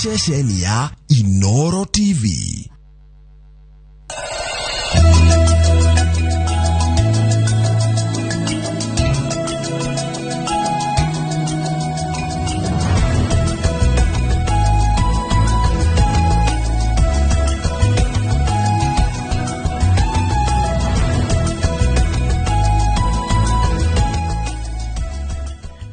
Ceceni ya Inoro TV.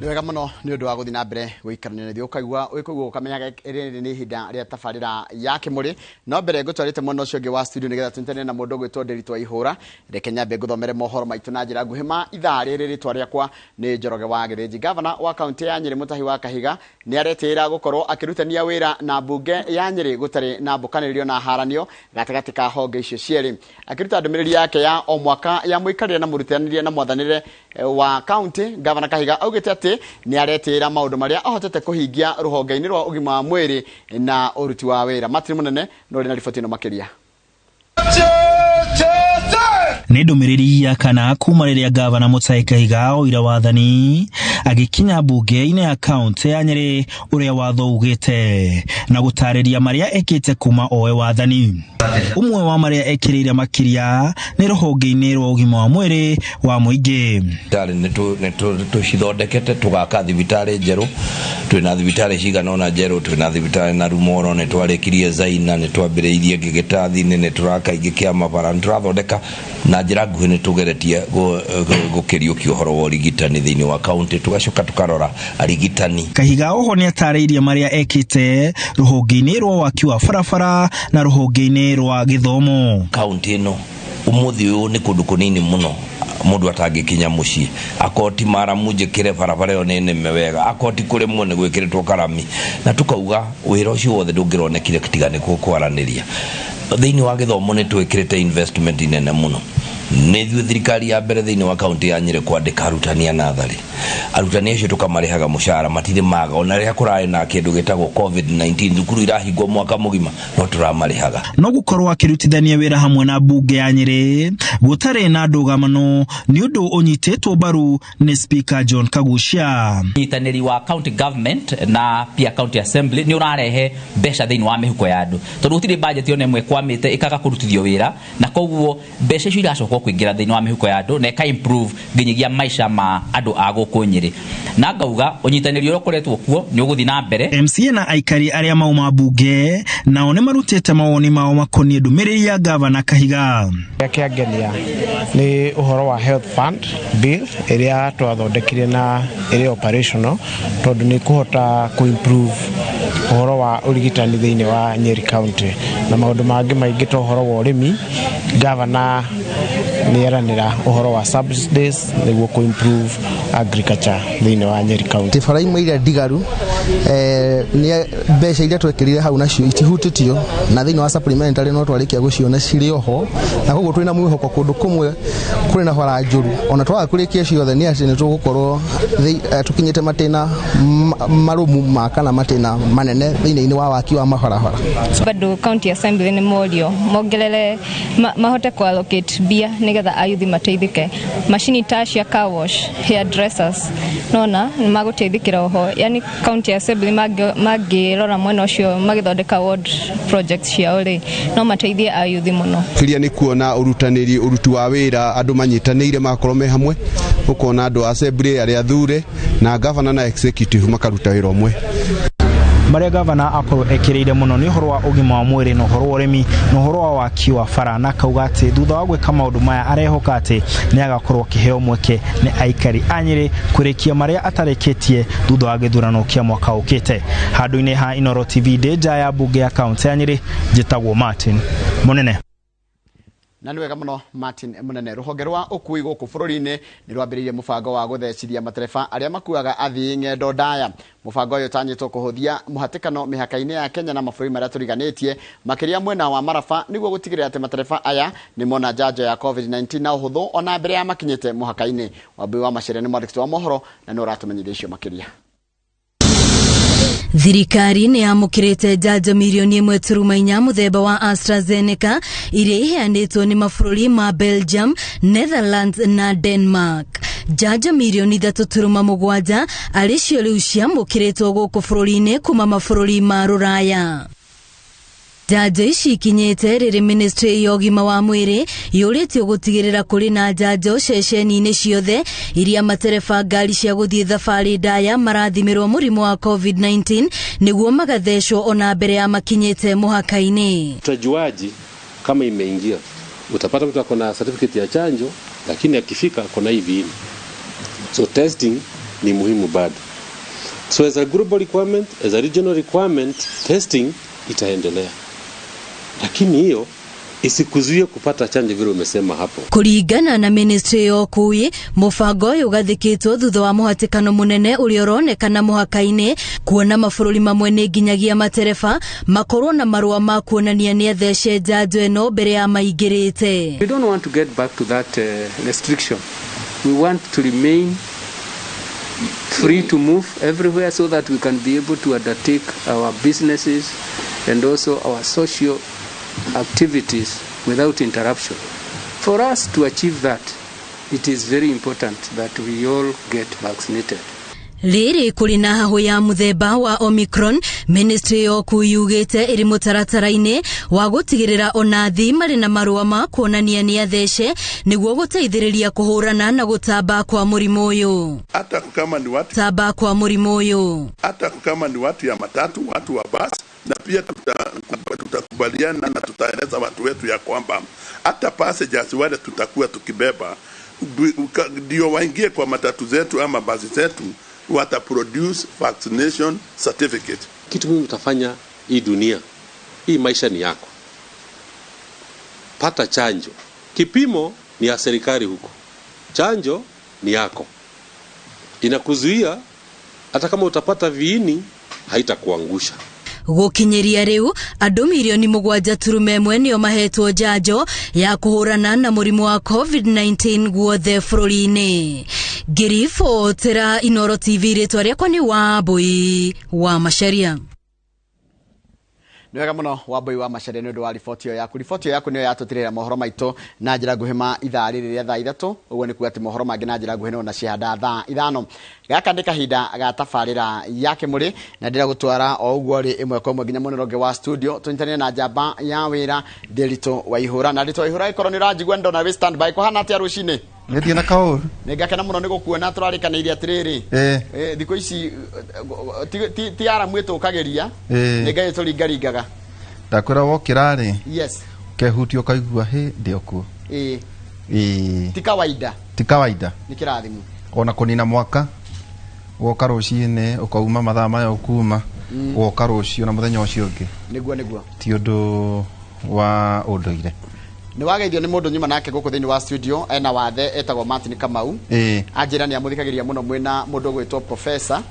Nĩ wega mũno nĩ ũndũ wa gũthiĩ na mbere gũikarania na ithuĩ, ũkaigua wĩkũigua ũkamenyaga rĩrĩ nĩ ihinda rĩa tabarĩra ya Kĩmũrĩ. No mbere ngũtwarĩte mwena ũcio ũngĩ wa studio nĩgetha tũnyitanĩre na mũndũ ũgwĩtwo Ndĩritũ wa Ihũra, reke nyambe ngũthomere mohoro maitũ na njĩra nguhĩ ma ithaa rĩrĩ. Rĩtwa rĩakwa nĩ Njoroge wa Gĩthĩnji. Gavana wa kaunti ya Nyĩrĩ Mũtahi wa Kahiga nĩ aretĩĩra gũkorwo akĩrutania wĩra na mbunge ya Nyĩrĩ gũtarĩ na mbũkanĩrĩrio na haranio gatagatĩ ka honge icio cierĩ. Akĩruta ndũmĩrĩri yake ya o mwaka ya mũikarĩre na mũrutanĩrie na mwathanĩre wa kaunti, Gavana Kahiga augĩte atĩ nĩ aretĩĩra maũndũ marĩa ahotete kũhingia rũhonge-inĩ rwa ũgima wa mwĩrĩ na ũruti wa wĩra. Martin Mũnene no ũrĩ na riboti ĩno makĩria. Nĩ ndũmĩrĩri ya kana kuma rĩrĩa gavana Mutahi Kahiga oire wathani agĩkinya mbunge-inĩ ya kaunti ya Nyĩrĩ ũrĩa watho ugĩte na gũtarĩria marĩa ekĩte kuma oe wathani. Ũmwe wa marĩa ekĩrĩire makĩria nĩ rũhonge-inĩ rwa ũgima wa mwĩrĩ wa mũingĩ. Thibitarĩ nĩ tũcithondekete, tũgaka thibitarĩ njerũ, twĩna thibitarĩ cigana ũna njerũ, twĩna thibitarĩ na Rumoro, nĩ twarĩkirie Zaina, nĩ twambĩrĩirie ĩngĩ Gĩtathi-inĩ, nĩ tũraka ingĩ Kĩamabara, nĩ tũrathondeka na njĩra nguhĩ, nĩ tũgeretie gũkĩriũkia ũhoro wa ũrigitani thĩinĩ wa kaunti, tũgacoka tũkarora arigitani. Kahiga oho nĩ atarĩirie marĩa ekĩte rũhonge-inĩ rwa waki wa barabara na rũhonge-inĩ rwa gĩthomo. Kaunti ĩno ũmũthĩ ũyũ nĩ kũndũ kũnini mũno mũndũ atangĩkinya mũciĩ, akorwo ti maramu njĩkĩre barabara ĩyo nĩ nĩme wega, akorwo ti kũrĩmwo nĩ gwĩkĩrĩtwo karami, na tũkauga wĩra ũcio wothe ndũngĩronekire tiga nĩ kwaranĩria. Thĩinĩ wa gĩthomo nĩ twĩkĩrĩte investment nene mũno, nĩ ithuĩ thirikari ya mbere thĩinĩ wa kaunti ya Nyĩrĩ kwandĩka arutani a natharĩ. Arutani acio tũkamarĩhaga mũcara, matirĩ maga ona rĩrĩa kũrarĩ na kĩndũ gĩtagwo COVID-19, thukuru irahingwo mwaka mũgima no tũramarĩhaga. No gũkorwo akĩrutithania wĩra hamwe na mbunge ya Nyĩrĩ gũtarĩ na ndũgamano nĩ ũndũ ũnyitĩtwo mbaru nĩ Speaker John Kagucia. Nyitanĩri wa county government na pia county assembly nĩ ũrarehe mbeca thĩinĩ wa mĩhuko ya andũ, tondũ gũtirĩ budget ona ĩmwe kwamĩte ĩkaga kũrutithio wĩra, na koguo mbeca icio iracoka kũingĩra thĩinĩ wa mĩhuko ya andũ na ĩka improve nginyagia maica ma andũ a gũkũ Nyĩrĩ, na ngauga ũnyitanĩri ũrĩa ũkoretwo kuo nĩ ũgũthiĩ na mbere. MCA na aikari arĩa mauma mbunge nao nĩ marutĩte mawoni mao makoniĩ ndũmĩrĩri ya gavana Kahiga. Kĩrĩa kĩangenia nĩ ũhoro wa health fund bill ĩrĩa twathondekire na ĩrĩ operational, tondũ nĩ kũhota kũ improve ũhoro wa ũrigitani thĩinĩ wa Nyeri County na maũndũ mangĩ maingĩ ta ũhoro wa ũrĩmi. Gavana nĩ eranĩra ũhoro wa subsidies nĩguo kũ improve agriculture thĩinĩ wa Nyeri County. Bara imwe iria ndigaru nĩ mbeca iria twekĩrire hau nacio itihutĩtio na thĩinĩ wa supplementary, no twarĩkia gũciona cirĩ oho, na koguo twĩna mwĩhoko kũndũ kũmwe kũrĩ na bara njũru ona twaga kũrĩkia ciothe nĩ atĩ nĩ tũgũkorwo tũkinyĩte matĩna marũmu ma kana matĩna manene thĩinĩ wa waki wa mabarabara. Bado county assembly nĩ morio mongerere mahote ku allocate mbia nĩgetha ayuthi mateithĩke, macini ta cia car wash, hair dressers, nona nĩ magũteithĩkĩra oho. Yani county assembly mangĩrora mwena ũcio magĩthondeka ward projects ciao rĩ, no mateithie ayuthi mũno. Kĩrĩa nĩ kuona ũrutanĩri, ũruti wa wĩra, andũ manyitanĩire magakorwo me hamwe, ũkona andũ a assembly arĩa athure na gavana na executive makaruta wĩra ũmwe. Marĩa gavana akorwo ekĩrĩire mũno nĩ ũhoro wa ũgima wa mwĩrĩ na ũhoro wa ũrĩmi na ũhoro wa waki wa bara, na akauga atĩ thutha wa gwĩka maũndũ maya arehoka atĩ nĩ agakorwo akĩheo mweke nĩ aikari a Nyĩrĩ kũrĩkia marĩa atarĩkĩtie thutha wa gĩthurano kĩa mwaka ũkĩte. Handũ-inĩ ha Inoro TV ndĩ nja ya mbunge ya kaunti ya Nyĩrĩ, njĩtagwo Martin Mũnene. Na nĩ wega mũno Martin Mũnene. Rũhonge rwa ũkui gũkũ bũrũri-inĩ nĩ rwambĩrĩirie mũbango wa gũthecithia matereba arĩa makuaga athii ng'endo ndaya. Mũbango ũyũ ũtanyĩtwo kũhũthia mũhatĩkano mĩhaka-inĩ ya Kenya na mabũrũri marĩa tũriganĩtie, makĩria mwena wa Maraba, nĩguo gũtigĩrĩra atĩ matereba aya nĩ mona njanjo ya COVID-19 na ũhũthũ ona mbere ya makinyĩte mũhaka-inĩ. Wambui wa Macharia nĩ mwandĩki wa mohoro na nĩ ũratũmenyithia icio makĩria. Thirikari nĩ yamũkĩrĩte njanjo mirioni 1.4 mũthemba wa AstraZeneca iria iheanĩtwo nĩ mabũrũri ma Belgium, Netherlands na Denmark. Njanjo mirioni 3.7 arĩ cio rĩu ciamũkĩrĩtwo gũkũ bũrũri-inĩ kuma mabũrũri ma rũraya. Njanjo ici ikinyĩte rĩrĩ ministry ya ũgima wa mwĩrĩ yũrĩtio gũtigĩrĩra kũrĩ na njanjo ceceni-inĩ ciothe iria matereba ngari cia gũthiĩ thabarĩ ndaya marathimĩrwo mũrimũ wa COVID-19 nĩguo magathecwo ona mbere ya makinyĩte mũhaka-inĩ. Utajuaji kama imeingia? Utapata mtu ako na certificate ya chanjo, lakini akifika ako na hii viini. So testing ni muhimu bado. So as a global requirement, as a regional requirement, testing itaendelea, lakini hiyo isikuzuie kupata chanjo vile umesema hapo. Kũringana na ministry ya ũkui, mũbango ũyũ ũgathĩkĩtwo thutha wa mũhatĩkano mũnene ũrĩa ũronekana mũhaka-inĩ, kuona mabũrũri mamwe nĩ nginyagia matereba makorwo na marũa ma kuonania nĩ athece njanjo ĩno mbere ya maingĩrĩte. We don't want to get back to that restriction. We want to remain free to move everywhere so that we can be able to undertake our businesses and also our social activities without interruption. For us to achieve that, it is very important that we all get vaccinated. Rĩrĩ kũrĩ na hahũ ya mũthemba wa Omicron, ministry ya ũkui yugĩte ĩrĩ mũtaratara-inĩ wa gũtigĩrĩra ona athii marĩ na marũa ma kuonania nĩ athece nĩguo gũteithĩrĩria kũhũrana na gũtamba kwa mũrimũ ũyũ. Hata kama ni watu Tamba kwa mũrimũ ũyũ. Hata kama ni watu ya matatu, watu wa basi, na pia tutakubaliana na tutaeleza watu wetu ya kwamba hata passengers wale tutakuwa tukibeba ndio waingie kwa matatu zetu ama basi zetu, wata produce vaccination certificate. Kitu muhimu utafanya hii dunia, hii maisha ni yako. Pata chanjo. Kipimo ni ya serikali huko, chanjo ni yako, inakuzuia hata kama utapata viini haitakuangusha. Gũkinyĩria rĩu andũ mirioni 7.1 nĩo mahetwo njanjo ya kũhũrana na mũrimũ wa COVID-19 guothe bũrũri-inĩ. Ngĩribotera Inooro TV, rĩtwa rĩakwa nĩ Wambui wa Macharia. Nĩ wega mũno Wambui wa Macharia nĩ ũndũ wa riboti ĩyo yaku. Riboti ĩyo yaku nĩyo yatũtirĩra mohoro maitũ na njĩra nguhĩ ma ithaa rĩrĩ rĩa thaa 3, ũguo nĩ kuga atĩ mohoro mangĩ na njĩra nguhĩ no na cihanda thaa 5. Gaka nĩ kahinda ga tabarĩra ya Kĩmũrĩ na ndĩra gũtwara o ũguo rĩ ĩmwe kwa ĩmwe nginya mũnene ũngĩ wa studio tũnyitanĩre na njamba ya wĩra Ndĩritũ Waihũra. Na Ndĩritũ Waihũra, ĩkorwo nĩ ũranjigua ndona wĩ stand by, kũhana atĩa rũcinĩ? Nĩthiĩ na kaũru. Nĩ ngakena mũno nĩ gũkuona tũrarĩkanĩire atĩrĩrĩ. Thikũ ici ti aramu ĩtũkagĩria, nĩ Ngai ĩtũringaringaga. Ndakwĩra wokĩra rĩ, Yes. ũkehutia ũkaigua hĩ ndĩ o kuo. Ĩĩ. Ti kawaida. Ti kawaida. Nĩ kĩrathimo. Ona kũnina mwaka ũgoka rũcinĩ ũkauma mathaa maya ũkuma, ũgoka rũciũ na mũthenya ũcio ũngĩ. Nĩguo nĩguo. Ti ũndũ wa ũndũire. Nĩ wageithio nĩ mũndũ nyuma nake gũkũ thĩinĩ wa studio ena wathe etagwo Martin Kamau. Anjĩra nĩ amũthikagĩria mũno mwĩna mũndũ ũgwĩtwo Professor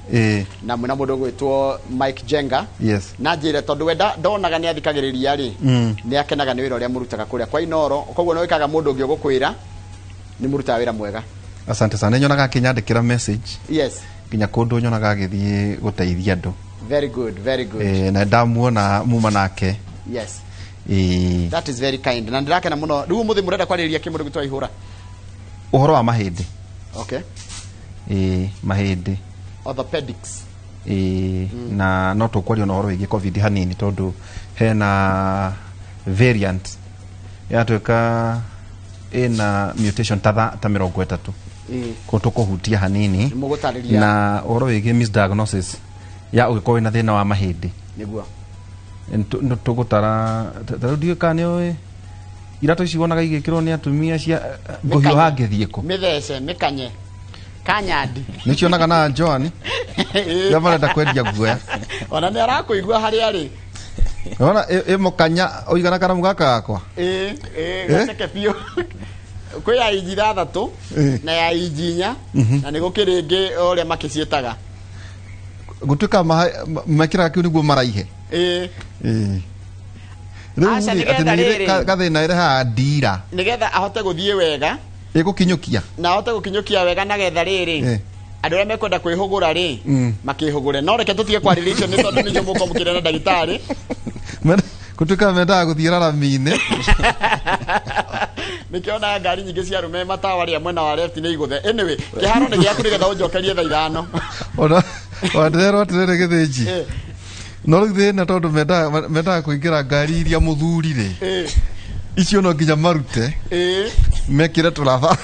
na mwĩna mũndũ ũgwĩtwo Mike Jenga. Yes. Na njĩre tondũ we ndonaga nĩ athikagĩrĩria rĩ, nĩ akenaga nĩ wĩra ũrĩa mũrutaga kũrĩa kwa Inooro, koguo nĩ wĩkaga mũndũ ũngĩ ũgũkwĩra nĩ mũrutaga wĩra mwega. Asante sana. Nyonaga akĩnyandĩkĩra message. Yes. Nginya kũndũ nyonaga agĩthiĩ gũteithia andũ. Very good, very good. Na ndamuona muma nake. Yes. That is very kind. Na ndirakena muno. Riu muthi murenda kwarĩrĩria kĩ mũndũ gwitũ Waihũra? Ũhoro wa mahĩndĩ. Okay. Mahĩndĩ. Orthopedics. Na no tũkwaria na ũhoro wĩgiĩ COVID hanini tondũ hena variant yatuĩka ĩna mutation ta 30. Ko tũkũhutia hanini. Nĩmũgũtarĩria. Na ũhoro wĩgiĩ misdiagnosis ya ũngĩkorwo wĩna thĩna wa mahĩndĩ. Nĩguo. Tũgũtara ta rĩu ndiũĩ kana nĩũĩ iratũ ici wonaga igĩkĩrwo nĩ atumia cia ngũhiũha ngĩthiĩ kũ. Mĩthece, mĩkanye. Kanyandi. Nĩũcionaga na Joan rĩrĩa marenda kwendia guoya. Ona nĩ arakũigua harĩa arĩ. Ona ĩ mũkanya ũigana karamu gaka gakwa. Ĩ, gaceke biũ. Kwĩ ya inji 6 na ya inji 4 na nĩ gũkĩrĩ ĩngĩ ũrĩa makĩciĩtaga. Gũtuĩka mekĩraga kĩu nĩguo maraihe. Rĩu Aca, rĩ, atĩ nĩgetha nĩ rĩrĩ. gathĩna ĩrehaga ndira. Nĩgetha ahote gũthiĩ wega. Ĩgũkinyũkia. Na ahote gũkinyũkia wega nagetha rĩrĩ. Andũ arĩa mekwenda kwĩhũgũra rĩ, makĩhũgũre. No reke tũtige kwarĩrĩria icio nĩ tondũ nĩcio mũkwamũkĩra na ndagĩtarĩ. Gũtuĩka mendaga gũthiĩ rarami-inĩ. Nĩkĩona ngari nyingĩ cia arũme matawa rĩa mwena wa left nĩ igũthe. Anyway, kĩharo nĩ gĩaku nĩgetha ũnjokerie thaa 5. Ona ndĩrerwo atĩrĩrĩ, Gĩthĩnji, no rĩu thĩna tondũ mendaga kũingĩra ngari iria mũthuri rĩ, icio no nginya marute mekĩre tũraba.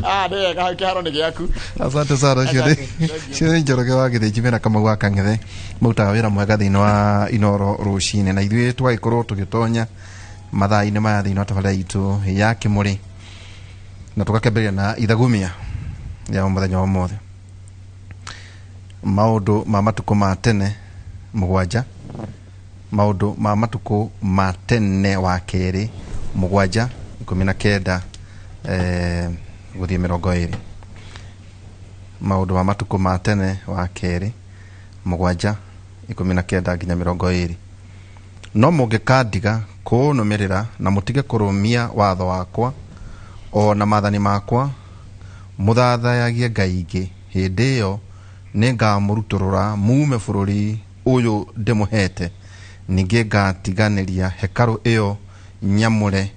Ah, nĩ wega, hau kĩharo nĩ gĩaku. Asante sana. Ũcio nĩ Asante. Thank you. Ũcio nĩ Njoroge wa Gĩthĩnji mena Kamau wa Kang'ethe, marutaga wĩra mwega thĩinĩ wa Inoro rũcinĩ, na ithuĩ tũgagĩkorwo tũgĩtonya mathaa-inĩ maya thĩinĩ wa tabarĩra itũ ya Kĩmũrĩ, na tũgakĩambĩrĩria na ithagumia ya mũthenya wa ũmũthĩ, Maũndũ ma Matukũ ma Tene 7, Maũndũ ma Matukũ ma Tene wa kerĩ 7, 19 gũthiĩ 20. Maũndũ ma Matukũ ma Tene wa kerĩ 7, 19 nginya 20. No mũngĩkandiga kũũnũmĩrĩra na mũtige kũrũmia watho wakwa o na maathani makwa, mũthathayagie ngai ingĩ, hĩndĩ ĩyo nĩngamũrutũrũra mume bũrũri ũyũ ndĩmũhete. Ningĩ ngatiganĩria hekarũ ĩyo nyamũre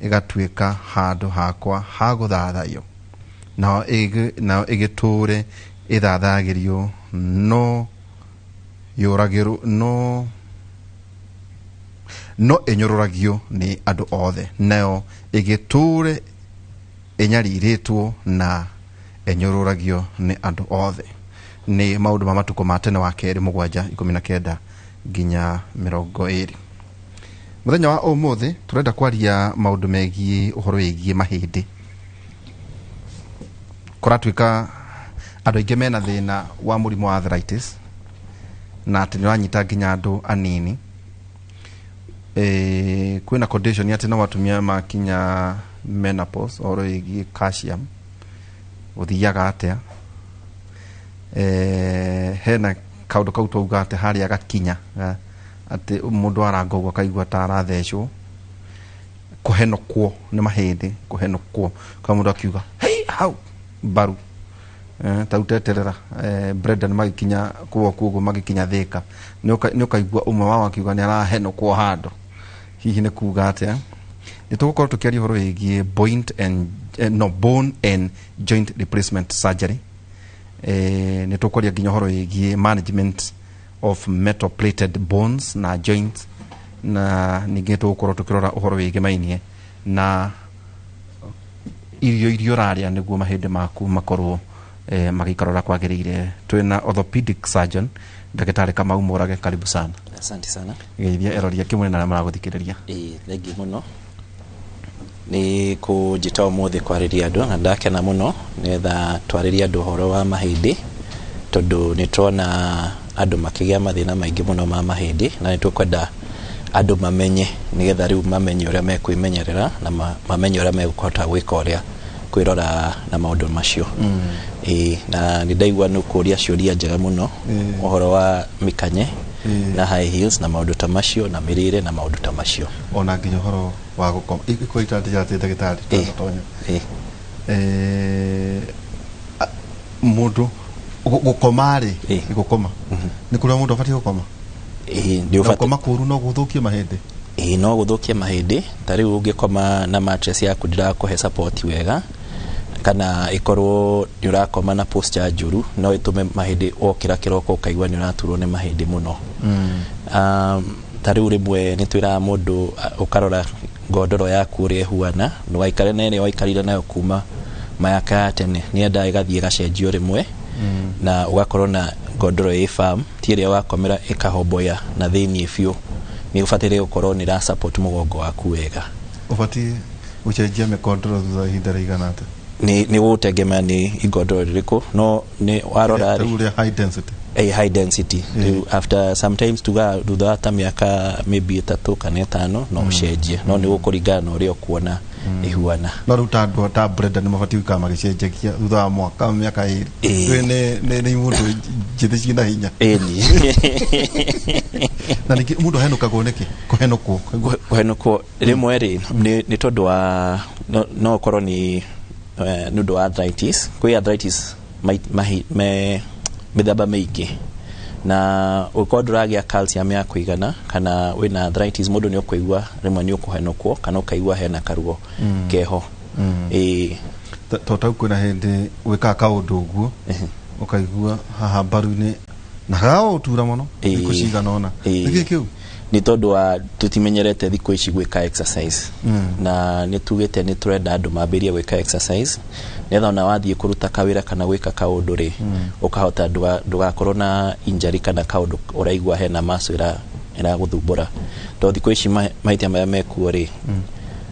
ĩgatuĩka handũ hakwa ha gũthathaiyo, nayo ĩgĩtũũre ĩthathayagĩrio no yũragĩrwo no ĩnyũrũragio nĩ andũ othe, nayo ĩgĩtũũre ĩnyarirĩtwo na ĩnyũrũragio nĩ andũ othe. Nĩ Maũndũ ma Matukũ ma Tene wa kerĩ 7, 19 nginya 20. Mũthenya wa ũmũthĩ tũrenda kwaria maũndũ megiĩ ũhoro wĩgiĩ mahĩndĩ. Kũratuĩka andũ aingĩ mena thĩna wa mũrimũ wa arthritis, na atĩ nĩ ũranyita nginya andũ anini. Kwĩna condition atĩ no atumia makinya menopause, ũhoro wĩgiĩ calcium gũthiaga atĩa? Hena kaũndũ kau twauga atĩ harĩa gakinya atĩ mũndũ aranga ũguo akaigua ta arathecwo, kũhenũkwo nĩ mahĩndĩ, kũhenũkwo kwa mũndũ akiuga hei hau mbaru, ta uteterera Brendan magĩkinya kuo ũguo magĩkinya Thĩka, nĩ ũkaigua ũmwe wao akiuga nĩ arahenũkwo handũ. Hihi nĩ kuga atĩa? Nĩ tũgũkorwo tũkĩaria ũhoro wĩgiĩ point and, no, bone and joint replacement surgery. Nĩ tũkwaria nginya ũhoro wĩgiĩ management of metal plated bones na joints, na ningĩ tũgũkorwo tũkĩrora ũhoro wĩgĩmainie na irio iria ũrarĩa nĩguo mahĩndĩ maku makorwo magĩikara ũrĩa kwagĩrĩire. Twĩna orthopedic surgeon, Ndagĩtarĩ Kamau Mũrage, karibu sana. Asante sana. Geithia eroria kĩmwe na arĩa maragũthikĩrĩria. Ĩĩ, thengiũ mũno nĩ kũnjĩta ũmũthĩ kwarĩria andũ, na ndakena mũno nĩgetha twarĩrie andũ ũhoro wa mahĩndĩ, tondũ nĩ tuona andũ makĩgĩa mathĩna maingĩ mũno ma mahĩndĩ, na nĩ tũkwenda andũ mamenye nĩgetha rĩu mamenye ũrĩa mekwĩmenyerera na mamenye ũrĩa mekũhota gwĩka, ũrĩa kwĩrora na maũndũ macio. Ĩĩ, na nĩ ndaigua nĩ ũkũria ciũria njega mũno ũhoro wa mĩkanye na high heels na maũndũ ta macio na mĩrĩre na maũndũ ta macio. Ona nginya ũhoro wa gũkoma ikũita atĩ ndagĩtarĩ tonya mũndũ gũkoma rĩ, gũkoma nĩ kũrĩa mũndũ abatiĩ gũkoma? Ĩĩ, nĩ Na ũbatiĩ. Gũkoma kũũru no gũthũkie mahĩndĩ? Ĩĩ, no gũthũkie mahĩndĩ. Ta rĩu ũngĩkoma na mattress yaku ndĩrakũhe support wega, kana ĩkorwo nĩ ũrakoma na posture njũru, no ĩtũme mahĩndĩ wokĩra kĩroko ũkaigua nĩ ũraturwo nĩ mahĩndĩ mũno. Ta rĩu rĩmwe nĩ twĩraga mũndũ ũkarora ngondoro yaku ũrĩa ĩhuana, ndũgaikare na ĩrĩa waikarire nayo kuma mayaka ya tene, nĩendaga ĩgathiĩ ĩgacenjio rĩmwe, na ũgakorwo na ngondoro ĩ firm, ti ĩrĩa wakomera ĩkahomboya na thĩiniĩ biũ. Nĩ ũbataire gũkorwo nĩ ĩra support mũgongo waku wega. Ũbatiĩ gũcenjia mĩkondoro thutha wa ihinda rĩigana atĩa? Nĩ gũtegemea nĩ igondoro rĩrĩkũ, no nĩ warora Rĩu rĩa high density. A high density, rĩu after sometimes tuga thutha wa ta mĩaka maybe 3 kana 5 no ũcenjie, no nĩ gũkũringana na ũrĩa ũkuona ĩhuana. No rĩu ta andũ ta Brenda nĩ mabatiĩ gũikara magĩcenjagia thutha wa mwaka, mĩaka 2? Ĩĩ. Rĩu nĩ mũndũ njĩthĩ ciĩna hinya. Ĩni. Na ningĩ mũndũ ahenũkagwo nĩkĩ, kũhenũkwo? Kũhenũkwo rĩmwe rĩ nĩ tondũ wa no ũkorwo nĩ nĩ ũndũ wa arthritis. Kwĩ arthritis mĩthemba mĩingĩ. Na ũngĩkorwo ndũragĩa calcium ya kũigana kana wĩna arthritis, mũndũ nĩ ũkũigua rĩmwe nĩ ũkũhenũkwo kana ũkaigua hena karuo keho. Ĩĩ. To tau kwĩna hĩndĩ wĩkaga kaũndũ ũguo ũkaigua haha mbaru-inĩ na gagaũtura mũno thikũ cigana ũna. Nĩkĩ kĩu? Nĩ tondũ wa tũtimenyerete thikũ ici gwĩka exercise. Na nĩ tugĩte nĩ tũrenda andũ mambĩrĩrie gwĩka exercise nĩgetha ona wathiĩ kũruta kawĩra kana gwĩka kaũndũ rĩ, ũkahota ndũgakorwo na injury kana kaũndũ ũraigua hena muscle ĩragũthumbũra, tondũ thikũ ici mahĩtia marĩa mekuo rĩ,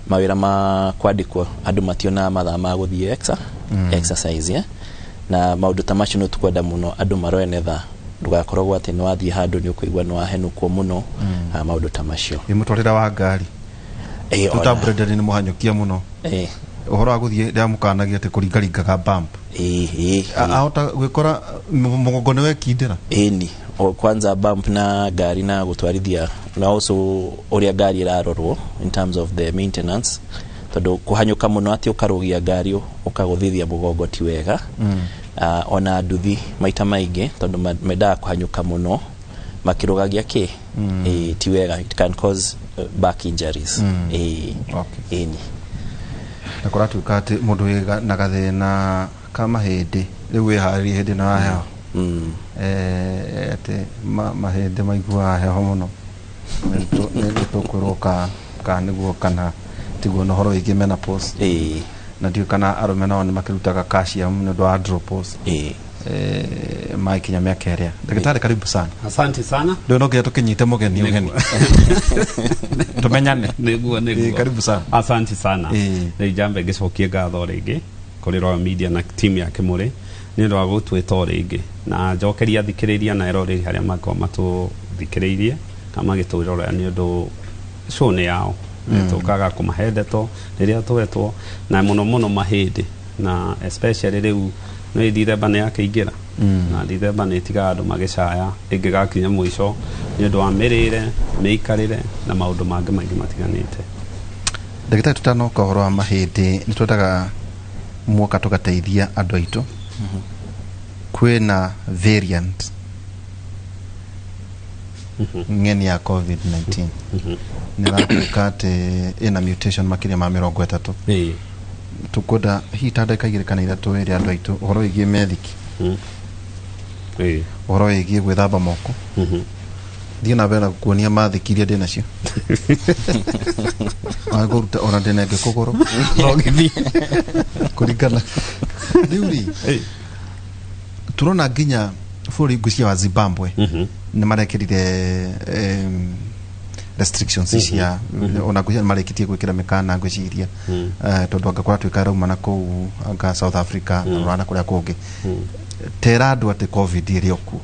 mawĩra ma kwandĩkwo, andũ mationaga mathaa ma gũthiĩ exercise, yeah? Na maũndũ ta macio nĩ tũkwenda mũno andũ marore netha ndũgakoragwo atĩ nĩ wathiĩ handũ nĩ ũkũigua nĩ wahenũkwo mũno. Maũndũ ta macio. Ĩ mũtwarĩre wa ngari? Tũta Brendan nĩ mũhanyũkia mũno. Ũhoro wa gũthiĩ rĩa mũkanagia atĩ kũringaringaga bump. Ahota gwĩkora mũgongo nĩ wekindĩra. Ĩni, o kwanza bump na ngari na gũtwarithia na also ũrĩa ngari ĩrarorwo in terms of the maintenance, tondũ kũhanyũka mũno atĩ ũkarũgia ngari ũkagũthithia mũgongo ti wega. Ona nduthi maita maingĩ tondũ mendaga kũhanyũka mũno makĩrũgagia kĩ. Ti wega, it can cause back injuries. Ĩni. Na kũratuĩka atĩ mũndũ wĩ na gathĩna ka mahĩndĩ rĩu wĩharĩrie hĩndĩ ĩno ya heho. Atĩ mahĩndĩ maiguaga heho mũno. Nĩ tũkwĩrwo ka nĩguo kana tiguo na ũhoro wĩgiĩ menopause. Na ndiũĩ kana arũme nao nĩ makĩrutaga calcium nĩ ũndũ wa andropause. Magĩkinya mĩaka ĩrĩa. Ndagĩtarĩ, karibu sana. Asante sana. Rĩu no nginya tũkĩnyite mũgeni ũgeni tũmenyane. Nĩguo, nĩguo. Karibu sana. Asante sana. Rĩu njambe ngĩcokie ngatho rĩngĩ kũrĩ Royal Media na team ya Kĩmũrĩ nĩ ũndũ wa gũtwĩta o rĩngĩ, na njokeria athikĩrĩria na eroreri harĩa makorwo matũthikĩrĩirie kana magĩtwĩrorera, nĩ ũndũ show nĩ yao. Tũkaga kũmahe ndeto rĩrĩa twetwo na mũno mũno mahĩndĩ, na especially rĩu nĩ Dithemba nĩ yakĩingĩra. Na Dithemba nĩ ĩtigaga andũ magĩcaya ĩngĩgakinya mũico nĩ ũndũ wa mĩrĩre, mĩikarĩre na maũndũ mangĩ maingĩ matiganĩte. Ndagĩtarĩ, tũtanoka ũhoro wa mahĩndĩ, nĩ twendaga muoka tũgateithia andũ aitũ. Kwĩna variant ng'eni ya COVID-19, nĩ ĩratuĩka atĩ ĩna mutation makĩria ma 30. Tũkwenda hihi ta ndagĩka 2 kana 3 ĩrĩ andũ aitũ ũhoro wĩgiĩ methiki, ũhoro wĩgiĩ gwĩthamba moko. Thiĩ na mbere na kuonia mathiki iria ndĩ nacio wagũruta ona ndĩna ĩngĩ kũgũrũ kũringana rĩu rĩ turona nginya bũrũri ngwĩciria wa Zimbabwe nĩ marekĩrire restrictions cia ona ngwĩciria nĩ marĩkĩtie gwĩkĩra mĩkana ngwĩciria. Tondũ anga kũratuĩka rauma na kũu anga South Africa na rũraya na kũrĩa kũngĩ. Tera andũ atĩ COVID ĩrĩ o kuo.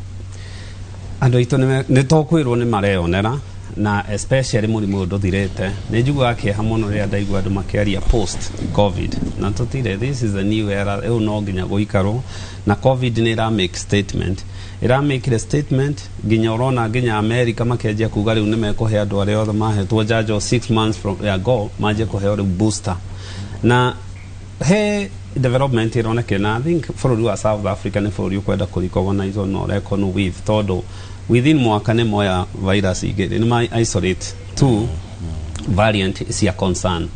Andũ aitũ nĩ tũkwĩrwo nĩ mareyonera, na especially mũrimũ ũyũ ndũthirĩte. Nĩ njiguaga kĩeha mũno rĩrĩa ndaigua andũ makĩaria post COVID, na tũtirĩ, this is a new era. Rĩu no nginya gũikarwo na COVID. Nĩ ĩra make statement, ĩra make statement nginya ũrona nginya America makĩanjia kuga rĩu nĩ mekũhe andũ arĩa othe mahetwo njanjo 6 months from ago manjie kũheo rĩu booster. Na he development ĩronekire, na I think bũrũri wa South Africa nĩ bũrũri ũkwenda kũ recognize na ũrekonwo with, tondũ within mwaka nĩ moya virus igĩrĩ, nĩ ma isolate two variant cia concern,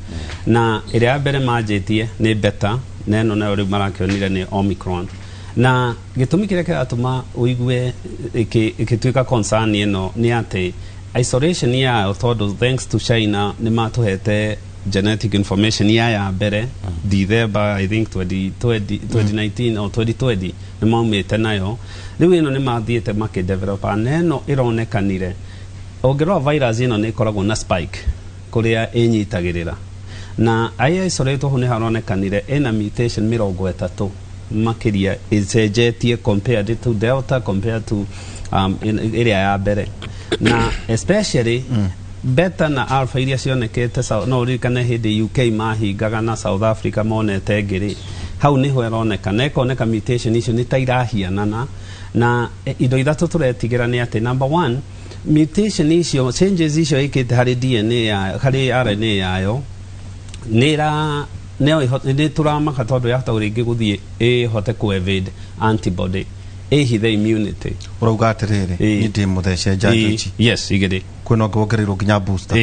na ĩrĩa ya mbere manjĩtie nĩ beta, na ĩno nayo rĩu marakĩonire nĩ Omicron. Na gĩtũmi kĩrĩa kĩratũma ũigue ĩgĩtuĩka concern ĩno nĩ atĩ isolation yayo, tondũ thanks to China nĩ matũhete genetic information ya mbere December, I think 2020, 2019 or 2020 nĩ maumĩte nayo. Rĩu ĩno nĩ mathiĩte makĩdevelopa, na ĩno ĩronekanire ũngĩrora virus ĩno nĩ ĩkoragwo na spike kũrĩa ĩnyitagĩrĩra, na ai isolate ho nĩ haronekanire ĩna mutation 30 makĩria ĩcenjetie compared to Delta, compared to ĩrĩa ya mbere, na especially beta na alpha iria cionekete. No ũririkane hĩndĩ UK mahingaga na South Africa monete ngĩrĩ hau nĩho ĩroneka na ĩkoneka mutation icio nĩ ta irahianana. Na indo ithatũ tũretigĩra nĩ atĩ, number one, mutation icio, changes icio ĩkĩte harĩ DNA ya harĩ RNA yayo nĩ ĩra nĩ tũramaka tondũ yahota rĩngĩ gũthiĩ ĩhote ku evade antibody. Ĩhithe immunity. Ũrauga atĩrĩrĩ, niĩ ndĩ mũthece njanjo ici. Yes, igĩrĩ. Kwĩna ũngĩ wongereirwo nginya booster.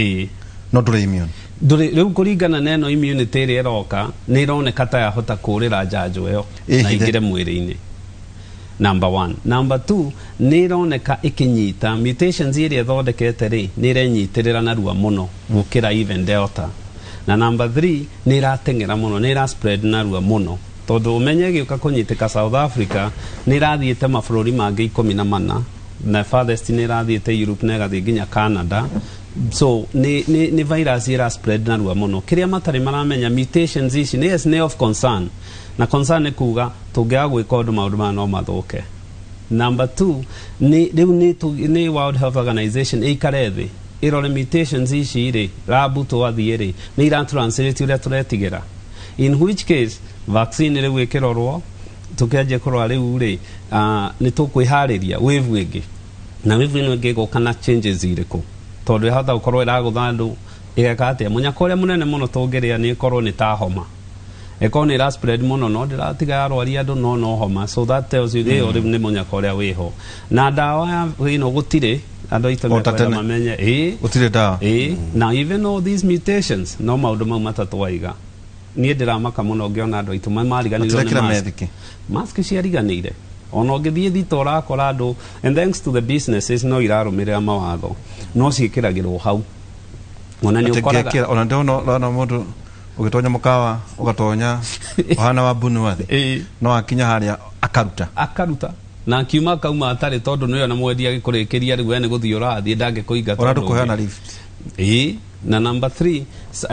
No ndũrĩ immune. Ndũrĩ rĩu, kũringana na ĩno immunity ĩrĩa ĩroka, nĩ ĩroneka ta yahota kũrĩra njanjo ĩyo na Ĩhithe. ĩingĩre mwĩrĩ-inĩ, number one. Number two, nĩ ĩroneka ĩkĩnyita mutations ĩrĩa ĩthondekete rĩ, nĩ ĩrenyitĩrĩra narua mũno gũkĩra even Delta. Na number three, nĩ ĩrateng'era mũno, nĩ ĩra spread narua mũno, tondũ ũmenye ĩgĩũka kũnyitĩka South Africa, nĩ ĩrathiĩte mabũrũri mangĩ 14, na farthest nĩ ĩrathiĩte Europe na ĩgathiĩ nginya Canada. So nĩ virus ĩra spread narua mũno. Kĩrĩa matarĩ maramenya, mutations ici nĩ, yes, nĩ of concern, na concern nĩ kuga tũngĩaga gwĩka ũndũ, maũndũ maya no mathũke. Number two, nĩ rĩu nĩ World Health Organization ĩikare thĩ ĩrore mutations ici rĩ, lab twathiĩ rĩ, nĩ iratranslate ũrĩa tũretigĩra, in which case vaccine rĩu ĩkĩrorwo, tũkĩanjia kũrora rĩu rĩ, nĩ tũkwĩharĩria wave ĩngĩ, na wave ĩno ĩngĩ ĩgoka na changes irĩkũ, tondũ ĩhota gũkorwo ĩragũtha andũ ĩgeka atĩa. Mũnyaka ũrĩa mũnene mũno tũngĩrĩa nĩ ĩkorwo nĩ ta homa, ĩkorwo nĩ ĩra spread mũno, no ndĩratiga yarwaria andũ, no homa. So that tells you ĩyo rĩu nĩ mũnyaka ũrĩa wĩho na ndawa ya ĩno gũtirĩ. Andũ aitũ O ta mekwenda tene. mamenye ĩĩ. Gũtirĩ ndawa. Ĩĩ, na even all these mutations, no maũndũ mau matatũ waiga, niĩ ndĩramaka mũno ngĩona andũ aitũ mariganĩirwo nĩ Matirekĩra mask. methiki. Mask ciariganĩire. Ona ũngĩthiĩ thito ũrakora andũ, and thanks to the businesses no irarũmĩrĩra mawatho, no ciĩkĩragĩrwo hau ona nĩ Atĩ ũkoraga. ngekĩra ona ndĩrona ũrona mũndũ ũgĩtonya mũkawa, ũgatonya ũhana wa mbunuathi, no akinya harĩa akaruta. Akaruta na akiuma akauma atarĩ, tondũ nĩwe na mwendia agĩkũrĩkĩria rĩu we nĩ gũthiĩ ũrathiĩ, ndangĩkũingata. Ona ũndũ ndũkũheana ũngĩ. Lift. Ĩĩ. Na number three,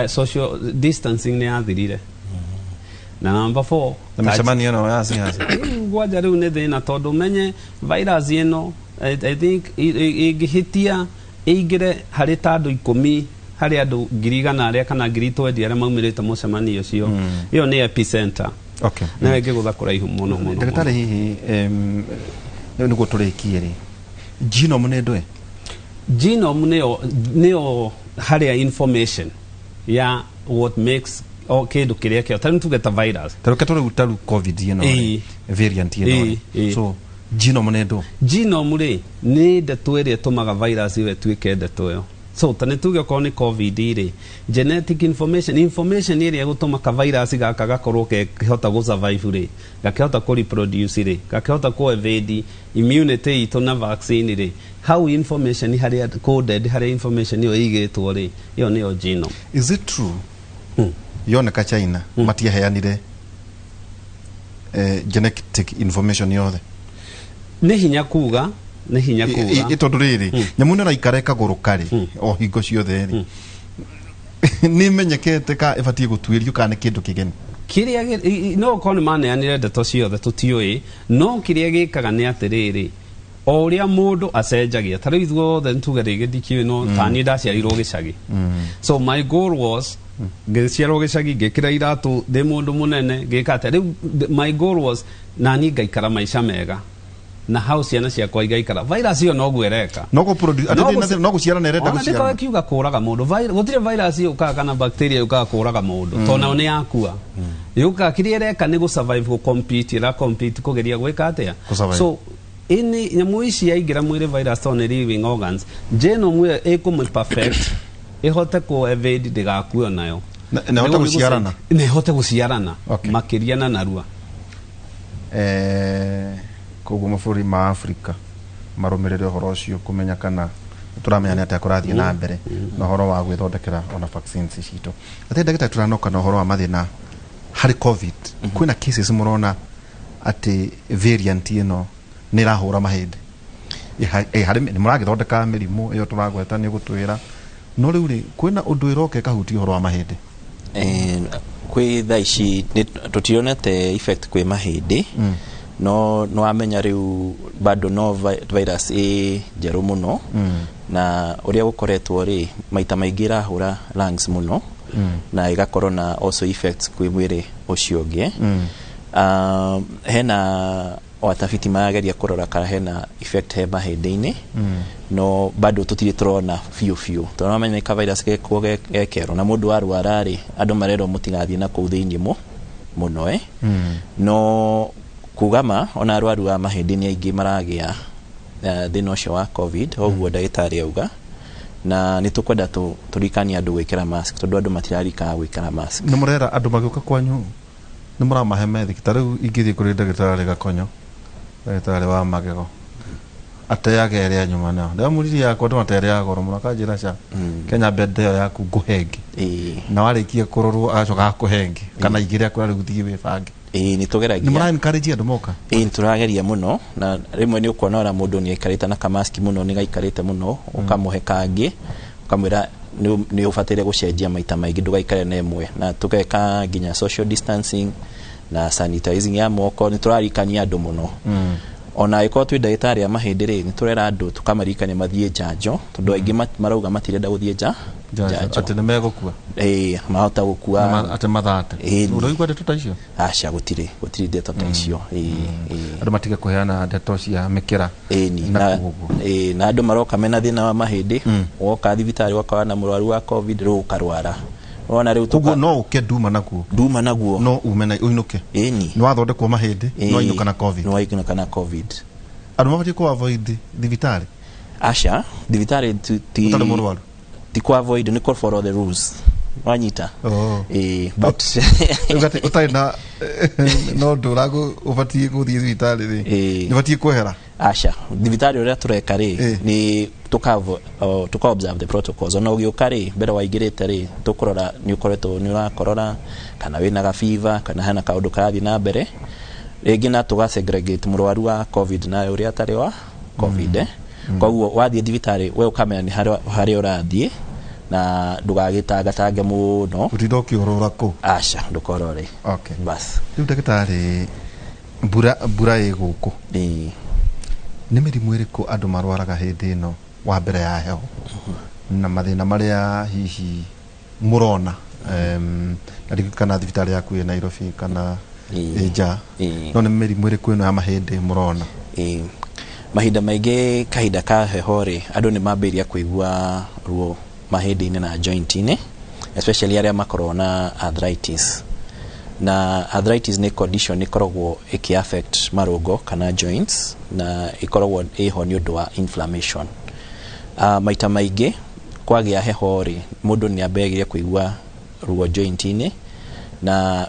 social distancing nĩ yathirire. Na number four, Na mĩcemanio ĩno ya ciaca. Rĩu gwanja rĩu nĩ thĩna, tondũ menye virus ĩno, I think ĩngĩhĩtia ĩingĩre harĩ ta andũ 10 harĩ andũ 100,000 arĩa kana 20,000 arĩa maumĩrĩte mũcemanio ũcio, ĩyo nĩ epicenter nayo ĩngĩgũtha kũraihu mũno mũno. Ndagĩtarĩ, hihi rĩu nĩguo tũrĩkie rĩ, genome nĩ ndũĩ? Genome nĩyo harĩa information ya what makes o kĩndũ kĩrĩa kĩo, tarĩu tuge ta virus. Tarĩu tũrĩu tarĩu COVID ĩno rĩ, variant ĩno rĩ, so genome nĩ ndũ? Genome rĩ, nĩ ndeto ĩrĩa ĩtũmaga virus ĩyo ĩtuĩke ndeto ĩyo. So ta nĩ tuge okorwo nĩ COVID rĩ, genetic information ĩrĩa ĩgũtũma ka virus gaka gakorwo gekĩhota gũ survive rĩ, gakĩhota kũ reproduce rĩ, gakĩhota kũ evade immunity itũ na vaccine rĩ, how information harĩa coded, harĩa information ĩyo ĩigĩtwo rĩ, ĩyo nĩyo genome. Is it true yoneka China matiaheanire genetic information yothe? Nĩ hinya kuga, nĩ hinya kuga. Tondũ rĩrĩ, nyamũ ĩno ĩraikara ĩkagũrũka rĩ, o hingo ciothe rĩ, nĩ imenyekete ka ĩbatiĩ gũtuĩrio kana nĩ kĩndũ kĩgeni? Kĩrĩa no okorwo nĩ maneanire ndeto ciothe tũtiũĩ, no kĩrĩa gĩkaga nĩ atĩrĩrĩ, o ũrĩa mũndũ acenjagia, ta rĩu ithuothe nĩtuge rĩngĩ ndikĩũĩ, no ta niĩ ndaciarirwo gĩcagi. So my goal was, ngĩciarwo gĩcagi, ngĩkĩra iratũ ndĩ mũndũ mũnene, ngĩka atĩa rĩu, my goal was nani ngaikara maica mega na hau ciana ciakwa igaikara. Virus ĩyo noguo ĩreka. No gũ produce atĩ ndĩ na thĩna, no gũciarana ĩrenda Ona gũciarana. ndĩkorwo ĩkiuga kũraga mũndũ. Gũtirĩ virus yũkaga kana bacteria yũkaga kũraga mũndũ, tondũ nayo nĩ yakua. Yũkaga, kĩrĩa ĩreka nĩ gũ survive, gũ compete, ĩra compete kũgeria gwĩka atĩa? Gũ-survive. So ini nyamũ ici yaingĩra mwĩrĩ, virus tondũ nĩ living organs, genome ĩyo ĩkũmĩ perfect ĩhote kũ evade ndĩgakue onayo. Na ĩhote gũciarana. Na ĩhote gũciarana makĩria na narua. Koguo mabũrũri ma Afrika marũmĩrĩre ũhoro ũcio kũmenya kana tũramenya nĩ atĩa kũrathiĩ na mbere na ũhoro wa gwĩthondekera ona vaccines citũ. Atĩ ndagĩtarĩ, tũranoka na ũhoro wa mathĩna harĩ COVID, kwĩna cases mũrona atĩ variant ĩno nĩ ĩrahũra mahĩndĩ? Harĩ nĩ mũragĩthondeka mĩrimũ ĩyo tũragweta nĩ ũgũtwĩra, no rĩu rĩ, kwĩna ũndũ ĩroka ĩkahutia ũhoro wa mahĩndĩ? Kwĩ thaa ici tũtionete effect kwĩ mahĩndĩ, no no wamenya rĩu bado no virus ĩ njerũ mũno, na ũrĩa gũkoretwo rĩ, maita maingĩ ĩrahũra lungs mũno, na ĩgakorwo na also effects kwĩ mwĩrĩ ũcio ũngĩ. Hena watafiti marageria kũrora kana hena effect he mahĩndĩ-inĩ, no bado tũtirĩ tũrona biũ biũ, tondũ wamenya nĩ ka virus gekuo gekerwo na mũndũ arwara rĩ, andũ marerwo mũtigathiĩ na kũu thĩinĩ mũno, no Kuga ma ona arwaru a mahĩndĩ nĩ aingĩ maragĩa thĩna ũcio wa COVID, ũguo ndagĩtarĩ auga, na nĩ tũkwenda tũririkanie andũ gwĩkĩra mask, tondũ andũ matirarikaga gwĩkĩra mask. Nĩ mũrera andũ magĩũka kwanyu, nĩ mũramahe methiki? Ta rĩu ingĩthiĩ kũrĩ ndagĩtarĩ Gakonyo, ndagĩtarĩ wa magego, ateaga ĩrĩa nyuma nayo, ndĩramũririe yakwa ndona ta ĩrĩa ya goro mũno, akanjĩra ca Kenya mbende ĩyo yaku ngũhe ĩngĩ, na warĩkia kũrorwo agacoka akũhe ĩngĩ kana igĩrĩ, akwĩra rĩu thiĩ wĩbange. Ĩĩ, nĩ tũgeragia. Nĩ mũra encourage andũ moka? Ĩĩ, nĩ tũrageria mũno, na rĩmwe nĩ ũkuona ona mũndũ nĩ aikarĩte na kamaski mũno, nĩ gaikarĩte mũno, ũkamũhe kangĩ, ũkamwĩra nĩ ũbataire gũcenjia maita maingĩ, ndũgaikare na ĩmwe, na tũgeka nginya social distancing na sanitizing ya moko. Nĩ tũrarikania andũ mũno. Ona angĩkorwo twĩ ndagĩtarĩ a mahĩndĩ rĩ, nĩ tũrera andũ, tũkamarikania mathiĩ njanjo, tondũ aingĩ marauga matirenda gũthiĩ njanjo. Atĩ nĩ megũkua? Ĩĩ, mahota gũkua. Atĩ mathate? Ĩĩ. Ũraigua ndeto ta icio? Aca, gũtirĩ ndeto ta icio. Ĩĩ. Andũ matige kũheana ndeto cia mĩkĩra. Ĩni. Na na, kũu ũguo. Ĩĩ, na andũ maroka mena thĩna wa mahĩndĩ, woka thibitarĩ ũgakora na mũrwaru wa COVID, rĩu ũkarwara wona rĩu. Koguo no ũke nduma naguo? Nduma naguo. No ume na ũinũke? Ĩni. Nĩ wathondekwo mahĩndĩ, no wainũka na COVID? No wainũka na COVID. Andũ mabatiĩ kũ avoid thibitarĩ? Aca, thibitarĩ ti Ũtarĩ mũrwaru? Ti ku avoid, nĩ kũ follow the rules, wanyita? Oh. Ĩĩ, but Rĩu atĩ ũtarĩ na no ũndũ ũragũ ũbatiĩ gũthiĩ thibitarĩ rĩ, nĩ ũbatiĩ kwehera? Aca, thibitarĩ ũrĩa tũreka rĩ, nĩ tũka observe the protocols. Ona ũgĩũka rĩ, mbere waingĩrĩte rĩ, tũkũrora nĩ ũkoretwo nĩ ũrakorora, kana wĩna ga fever, kana hena kaũndũ karathiĩ na mbere rĩngĩ, na tũga segregate mũrwaru wa COVID na ũrĩa atarĩ wa COVID, eh. Koguo wathiĩ thibitarĩ we ũkamenya nĩ harĩa ũrathiĩ na ndũgagĩtangatange mũno. Ũtinda ũkĩũrũra kũu? Aca, ndũkorore. Okay. Bas. Rĩu ndagĩtarĩ, mbura ĩ gũkũ, nĩ mĩrimũ ĩrĩkũ andũ marwaraga hĩndĩ ĩno wa mbere ya heho, na mathĩna marĩa hihi mũrona, na ndiũĩ kana thibitarĩ yaku ĩ Nairobi kana ĩ nja, no nĩ mĩrimũ ĩrĩkũ ĩno ya mahĩndĩ mũrona? Ĩĩ. Mahinda maingĩ kahinda ka heho rĩ, andũ nĩ mambĩrĩria kũigua ruo mahĩndĩ-inĩ na joint-inĩ, especially arĩa makoragwo na arthritis. Na arthritis nĩ condition ĩkoragwo ĩkĩ affect marũngo kana joints, na ĩkoragwo ĩho nĩ ũndũ wa inflammation. Maita maingĩ kwagĩa heho rĩ, mũndũ nĩ ambagĩrĩria kũigua ruo joint-inĩ, na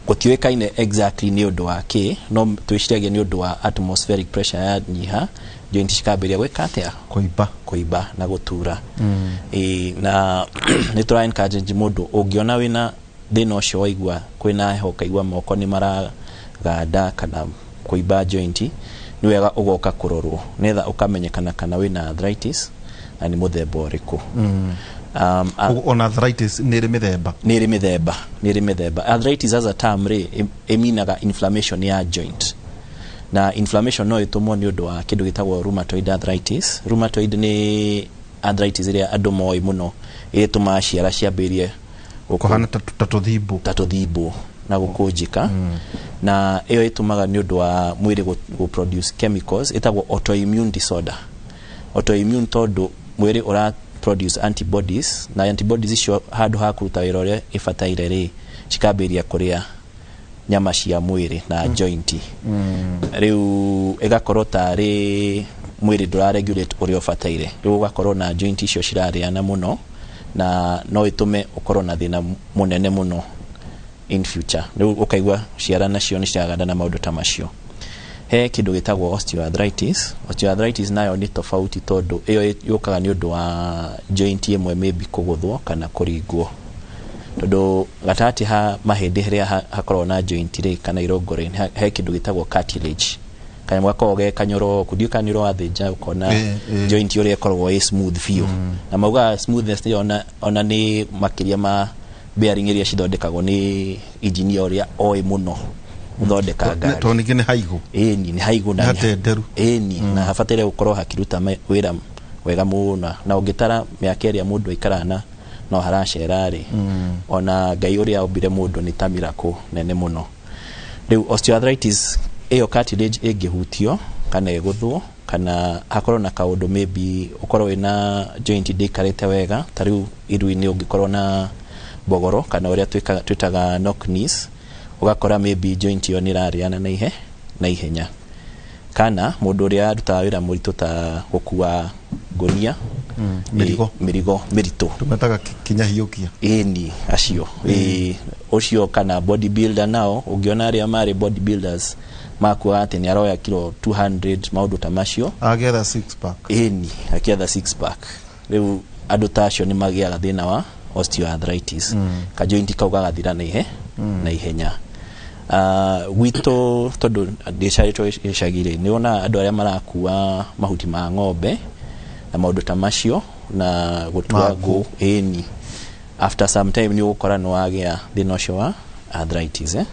gũtiũĩkaine exactly nĩ ũndũ wa kĩ, no twĩciragia nĩ ũndũ wa atmospheric pressure yanyiha, joint cikambĩrĩria gwĩka atĩa? Kũimba. Kũimba na gũtura. Ĩĩ, na nĩ tũra encourage mũndũ ũngĩona wĩna thĩna ũcio, waigua kwĩna heho ũkaigua moko nĩ maraganda kana kũimba joint, nĩ wega ũgoka kũrorwo nĩgetha ũkamenyekana kana wĩna arthritis na nĩ mũthemba ũrĩkũ. Koguo ona arthritis nĩ ĩrĩ mĩthemba? Nĩ ĩrĩ mĩthemba, nĩ ĩrĩ mĩthemba. Arthritis as a term rĩ, ĩminaga inflammation ya joint, na inflammation no ĩtũmwo nĩ ũndũ wa kĩndũ gĩtagwo rheumatoid arthritis. Rheumatoid nĩ arthritis ĩrĩa andũ moĩ mũno, ĩrĩa ĩtũmaga ciara ciambĩrĩrie kũhana ta tũthimbu. Ta tũthimbu na gũkũnjĩka, na ĩyo ĩtũmaga nĩ ũndũ wa mwĩrĩ gũ produce chemicals ĩtagwo autoimmune disorder. Autoimmune tondũ mwĩrĩ ũra produce antibodies, na antibodies icio handũ ha kũruta wĩra ũrĩa ĩbataire rĩ, cikambĩrĩria kũrĩa nyama cia mwĩrĩ na joint. Rĩu ĩgakorwo tarĩ mwĩrĩ ndũra regulate ũrĩa ũbataire, rĩu ũgakorwo na joint icio cirarĩana mũno, na no ĩtũme ũkorwo na thĩna mũnene mũno in future. Rĩu ũkaigua ciara nacio nĩ ciraganda na maũndũ ta macio. He kĩndũ gĩtagwo osteoarthritis. Osteoarthritis nayo nĩ tofauti, tondũ ĩyo yũkaga nĩ ũndũ wa joint ĩmwe maybe kũgũthwo kana kũringwo, tondũ gatagatĩ ha mahĩndĩ harĩa hakoragwo na joint rĩ, kana irũngo rĩ, he kĩndũ gĩtagwo cartilage, kanyamũ gakoragwo ge kanyoroku. Ndiũĩ kana nĩ ũrathĩnja ũkona joint ũrĩa ĩkoragwo ĩ smooth biũ, na maugaga smoothness ĩyo ona nĩ makĩria ma bearing iria cithondekagwo nĩ engineer ũrĩa oĩ mũno gũthondeka ngari. Tondũ ningĩ nĩ haigũ. Ĩni, nĩ haigũ na Nĩ hatenderu. Ĩni, na habataire gũkorwo hakiruta wĩra wega mũno, na ũngĩtara mĩaka ĩrĩa mũndũ aikaraga na no haracera rĩ, ona Ngai ũrĩa ombire mũndũ nĩ ta miracle nene mũno. Rĩu osteoarthritis ĩyo, cartilage ĩngĩhutio kana ĩgũthwo kana hakorwo na kaũndũ, maybe ũkorwo wĩna joint ndĩikarĩte wega, ta rĩu iru-inĩ ũngĩkorwo na mbogoro kana ũrĩa twĩtaga knock knees, ũgakora maybe joint ĩyo nĩ ĩrarĩana na ihe na ihenya. Kana mũndũ ũrĩa arutaga wĩra mũritũ ta gũkua ngũnia, Mĩrigo. Mĩrigo mĩritũ. Tumetaga kinya hiũkia. Ĩni acio. Ĩ, ũcio kana body builder nao, ũngĩona arĩa marĩ body builders makuaga atĩ nĩ aroya kilo 200, maũndũ ta macio. Agetha six pack. Ĩni akĩetha six pack. Rĩu andũ ta acio nĩ magĩaga thĩna wa osteoarthritis, kajointi kau gagathira na ihe na ihenya. Gwitũ tondũ ndĩcarĩtwo gĩcagi-rĩ, nĩ wonaga andũ arĩa marakua mahuti ma ng'ombe na maũndũ ta macio na gũtua Ma ngũ. Ngũ, ĩni after some time nĩ ũgũkora nĩ wagĩa thĩna ũcio wa arthritis, eh?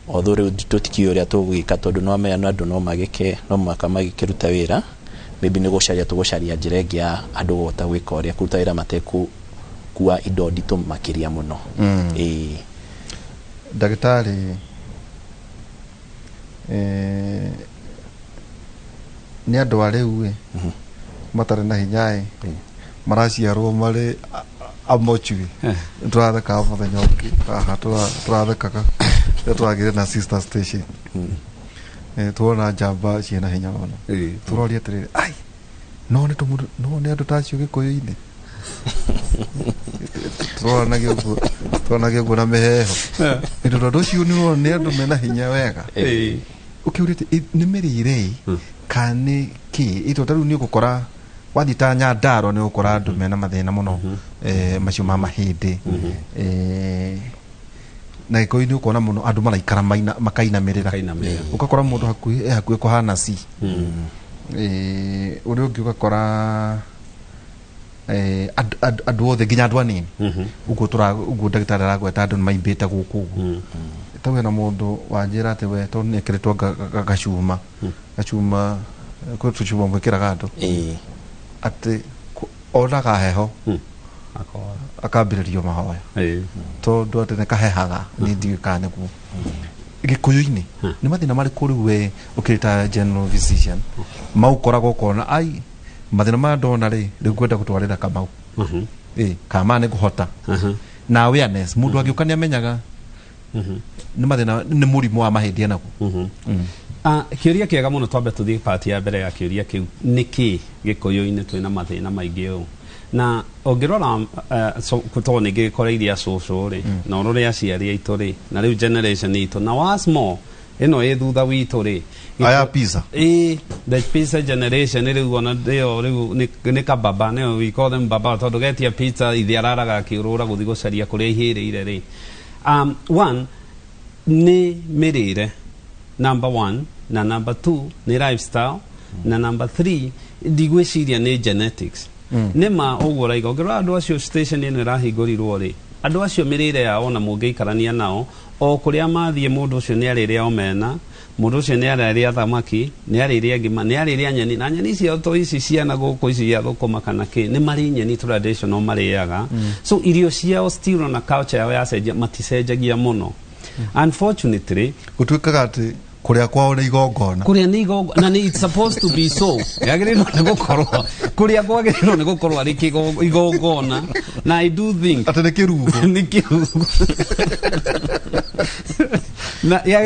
Although rĩu tũtikĩũĩ ũrĩa tũgwĩka tondũ no amenya andũ no magĩke no mũhaka magĩkĩruta wĩra, maybe nĩ gũcaria tũgũcaria njĩra ĩngĩ ya andũ kũhota gwĩka ũrĩa kũruta wĩra matekũkua indo nditũ makĩria mũno. Ĩĩ. Ndagĩtarĩ, nĩ andũ a rĩu ĩ matarĩ na hinya ĩ maraciarwo marĩ amochuĩ. Tũrathekaga mũthenya ũngĩ haha, tũrathekaga rĩrĩa tũragĩire na sister station. Tuona njamba ciĩna hinya mũno, tũroria atĩrĩrĩ, ai no nĩ tũmũndũ no nĩ andũ ta acio gĩkũyũ-inĩ tũroranagia ũguo, tũroranagia ũguo na mĩheho nĩ tondũ andũ acio nĩ ũrona nĩ andũ mena hinya wega. Ũkĩũria atĩ nĩ mĩrĩre ĩ kana nĩ kĩ ĩ, tondũ ta rĩu nĩ ũgũkora wathiĩ ta Nyandarua nĩ ũgũkora andũ mena mathĩna mũno, macio ma mahĩndĩ. Na gĩkũyũ nĩ ũkuona mũno andũ maraikara makainamĩrĩra, ũgakora mũndũ hakuhĩ e hakuhĩ kũhana ci. Ũrĩa ũngĩ ũgakora andũ othe nginya andũ anini ũguo ũguo ndagĩtarĩ aragweta andũ nĩ maimbĩte gũkũ ũguo. Ta wena mũndũ wanjĩra atĩ we tondũ nĩ ekĩrĩtwo gacuma gacuma, kwĩ tũcuma mwĩkĩraga andũ, atĩ onaga heho akambĩrĩrio mahoya tondũ atĩ nĩ kahehaga. Nĩ ndiũĩ kana nĩguo gĩkũyũ-inĩ nĩ mathĩna marĩkũ rĩu we ũkĩrĩ ta general physician maũkoraga ũkona ai mathĩna maya ndona rĩ, rĩu ngwenda gũtwarĩra Kamau ĩ kana maya nĩ ngũhota na awareness mũndũ angĩũka nĩ amenyaga nĩ mathĩna nĩ mũrimũ wa mahĩndĩ enaguo. Ah, kĩũria kĩega mũno. Twambe tũthiĩ part ya mbere ya kĩũria kĩu, nĩkĩ gĩkũyũ-inĩ twĩna mathĩna maingĩ ũũ? Na ũngĩrora so, tondũ nĩ ngĩkoreirie acũcũ rĩ, na ũrore aciari aitũ rĩ, na rĩu generation itũ na was more ĩno ĩ thutha witũ rĩ. Aya pizza. Ĩ, the pizza generation rĩu ona ĩyo rĩu nĩ kababa, nĩyo we call them baba, tondũ getia pizza ithe araraga akĩũrũra gũthiĩ gũcaria kũrĩa ihĩrĩire rĩ. One nĩ mĩrĩre number one, na number two nĩ lifestyle, na number three ndigwĩciria nĩ genetics. Nĩ ma ũguo ũraiga, ũngĩrora andũ acio station ĩno ĩrahingũrirwo rĩ, andũ acio mĩrĩre yao ona mũngĩikarania nao o kũrĩa mathiĩ, mũndũ ũcio nĩ arĩrĩa omena, mũndũ ũcio nĩ ararĩa thamaki, nĩ arĩrĩa ngima, nĩ arĩrĩa nyeni, na nyeni icio to ici ciana gũkũ ici cia thũkũma kana kĩ, nĩ marĩ nyeni traditional marĩaga. So irio ciao still na culture yao yacenjia maticenjagia mũno, unfortunately. Gũtuĩkaga atĩ kũrĩa kwao nĩ igongona. Kũrĩa nĩ igongona, na nĩ it's supposed to be so. Yagĩrĩirwo nĩ gũkorwo kũrĩa kwagĩrĩirwo nĩ gũkorwo arĩ igongona, na I do think atĩ nĩ kĩrugo. Nĩ kĩrugo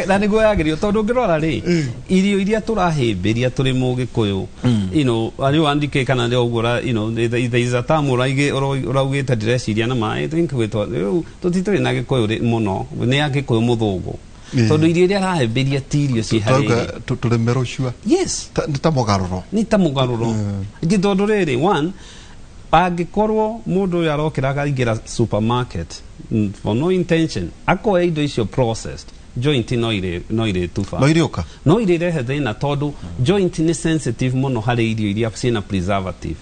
na nĩguo yagĩrĩirwo, tondũ ũngĩrora rĩ, irio iria tũrahĩmbĩria tũrĩ mũgĩkũyũ, rĩu andike kana nĩ ũguo there is a term ũraugĩte ndĩreciria na ma I think gwĩtwo rĩu tũtitũrĩ na gĩkũyũ mũno, nĩ agĩkũyũ mũthũngũ, tondũ irio iria arahĩmbĩria ti irio ciharĩirie. Tũrauga tũrĩ merũcua. Yes. Nĩ ta mũgarũro. Nĩ ta mũgarũro ngĩ, tondũ rĩrĩ, one, angĩkorwo mũndũ ũyũ arokĩra akaingĩra supermarket, for no intention akoya indo icio processed, joint no irĩtuba. No irĩũka. No irĩrehe thĩna, tondũ joint nĩ sensitive mũno harĩ irio iria ciĩna preservative.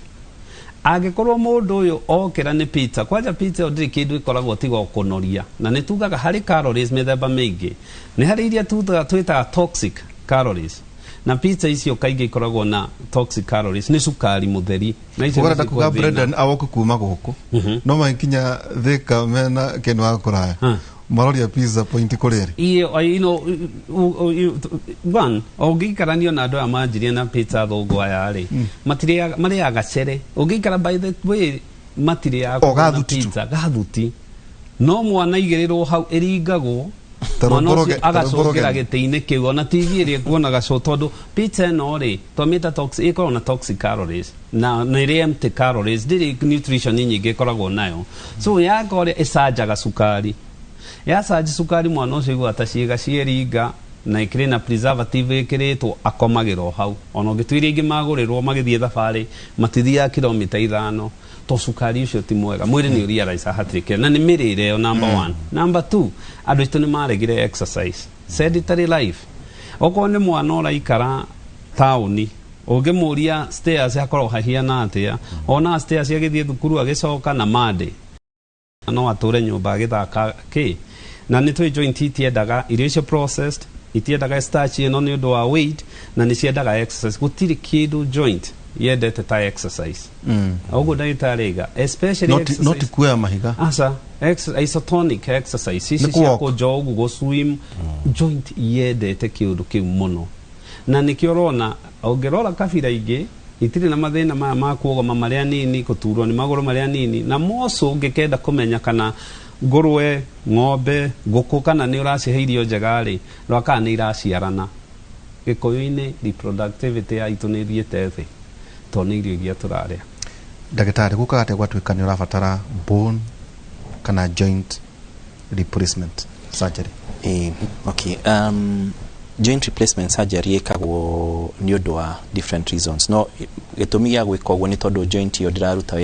Angĩkorwo mũndũ ũyũ okĩra nĩ pizza, kwanja pizza ĩyo ndĩrĩ kĩndũ ĩkoragwo tiga o kũnoria, na nĩ tugaga harĩ calories mĩthemba mĩingĩ, nĩ harĩ iria tugaga twĩtaga toxic calories, na pizza icio kaingĩ ikoragwo na toxic calories, nĩ cukari mũtheri, na icio ũrenda nĩcio kuga thĩna. Brendan awoke kuma gũkũ no magĩkinya Thĩka mena kĩndũ wa kũraya maroria pizza point kũrĩa rĩ. Iyo, one, ũngĩikaranio na andũ aya manjirie na pizza thũngũ aya rĩ, matirĩaga, marĩaga cere. Ũngĩikara, by the way, matirĩaga O gathuti tu. pizza gathuti, no mwana igĩrĩrwo hau ĩringagwo. Ta Mwana rwĩmbo ũcio ta rwĩmbo agacũngĩra rũgeni. Gĩtĩ-inĩ kĩu ona TV ĩrĩa ĩkuonaga cũ, tondũ pizza ĩno rĩ, twamĩta toxic, ĩkoragwo na toxic calories na nĩ ĩrĩ empty calories, ndĩrĩ nutrition nyingĩ ĩkoragwo nayo. So yaka ũrĩa ĩcanjaga cukari, yacanji cukari, mwana ũcio aiguaga ta ciĩga cieringa, na ĩkĩrĩ na preservative ĩkĩrĩtwo, akomagĩra o hau. Ona ũngĩtua iria ingĩ magũrĩrwo magĩthiĩ thabarĩ, matithiaga kilomita 5 to cukari ũcio ti mwega. Mwĩrĩ nĩ ũrealize hatirĩ kĩrĩa, na nĩ mĩrĩre ĩyo number one. Number two, andũ aitũ nĩ maregire exercise, sedentary life. Okorwo nĩ mwana ũraikara taũni, ũngĩmũria stairs hakoragwo hahiana atĩa, ona stairs agĩthiĩ thukuru agĩcoka na Monday no atũre nyũmba agĩthaka kĩ. Na nĩ tũĩ joint itiendaga irio icio processed, itiendaga starch ĩno nĩ ũndũ wa weight, na nĩ ciendaga exercise. Gũtirĩ kĩndũ joint yendete ta exercise. Ũguo ndagĩtarĩ aiga, especially exercise. No ti kuoya mahiga. Aca, isotonic exercise ici Nĩ cia kũ-walk. Kũjog, gũ-swim, joint yendete kĩũndũ kĩu mũno, na nĩkĩo ũrona ũngĩrora kabira ingĩ itirĩ na mathĩna maya ma kuogoma marĩa nini, gũturwo nĩ magũrũ marĩa nini. Na moco ũngĩkenda kũmenya kana ngũrwe, ng'ombe, ngũkũ kana nĩ ũracihe irio njega rĩ, rora kana nĩ iraciarana. Gĩkũyũ-inĩ reproductivity ya itũ nĩ ĩthiĩte thĩ tondũ nĩ irio iria tũrarĩa. Ndagĩtarĩ, gũkaga atĩa gwatuĩka nĩ ũrabatara bone kana joint replacement surgery? Okay. Joint replacement surgery ĩkagwo nĩ ũndũ wa different reasons, no gĩtũmi gĩa gwĩka ũguo nĩ tondũ joint ĩyo ndĩraruta wĩra.